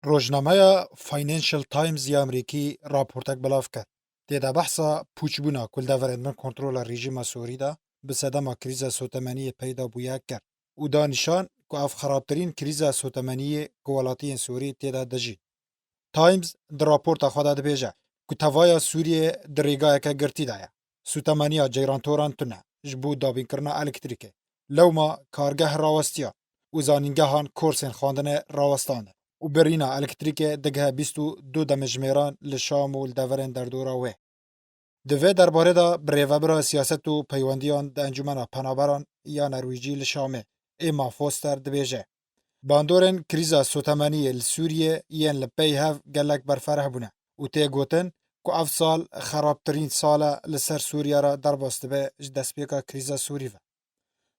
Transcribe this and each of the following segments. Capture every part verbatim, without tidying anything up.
Rojnameya Financial Times ya Amerîkî raportek belav kir. Tê de behsa pûçbûna ku li deverên bin kontrola rejîma Sûrî de bi sedema krîza sotemeniyê peyda bûye kir û da nîşan ku ev xerabtirîn krîza sotemeniyê ku welatiyên Sûrî tê de dijîn. Times di raporta xwe de dibêje ku tevaya Sûriyê di rêgayeke girtî de ye. Sotemeniya ceyrantoran tune ji bo dabînkirina elektrîkê. Lewma kargeh rawestiya û zanîngehan korsên xwendinê rawestandin û birîna elektrîkê digihe bîst û du demjimêran li Şam û li deverên derdora wê. Di vê derbarê de birêvebira siyaset û peywendiyan di Encûmena Penaberan ya Nerwîcî li Şamê, Emma Foster dibêje, bandorên krîza sotemeniyê li Sûriyê yên li pey hev gelek berfereh bûne û tê gotin ku ev sal xerabtirîn sal e li ser Sûriye re derbas dibe ji destpêka krîza Sûrî ve.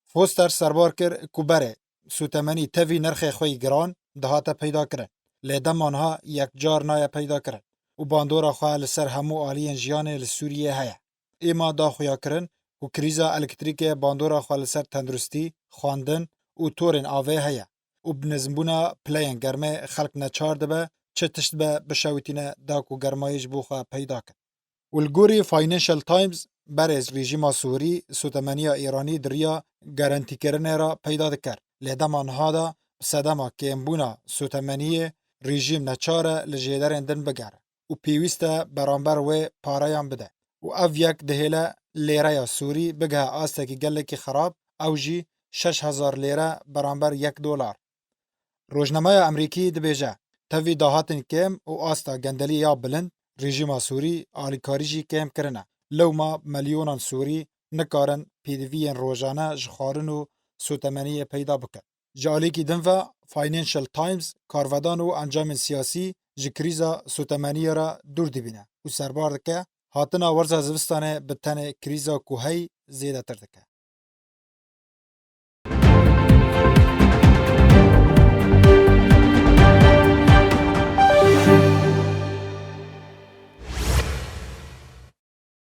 Foster serbar kir ku berê sotemenî tevî nirxê xwe yî giran dihate peyda kirin, lê dema niha yekcar naye peyda kirin û bandora xwe li ser hemû aliyên jiyanê li Sûriyê heye. Êma da xuyakirin ku krîza elektrîkê bandora xwe li ser tenduristî, xwendin û torên avê heye û bi nizimbûna pileyên germê xelk neçar dibe çi tişt be bişewitîne da ku germayî ji bo xwe peyda kin. Û li gorî Financial Times, berê rejîma Sûrî sotemeniya Îranî di riya garantîkirinê re peyda dikir. Lê dema niha de bi sedema kêmbûna sotemeniyê rejîm neçar e li jêderên din bigere û pêwîst e beramber wê pareyan bide. Û ev yek dihêle lêreya Sûrî bigihe astekî gelekî xerab, ew jî şeş hezar lêre beramber yek dolar. Rojnameya Amerîkî dibêje, tevî dahatin kêm û asta gendelî ya bilind, rejîma Sûrî alîkarî jî kêm kirine. Lewma milyonan Sûrî nikarin pêdiviyên rojane ji xwarin û sotemeniyê peyda bikin. Ji alîkî din ve Financial Times karvedan û encamên siyasî ji krîza sotemeniyê re dûr dibîne û serbar dike, hatina werza zivistanê bi tenê krîza ku heyî zêdetir dike.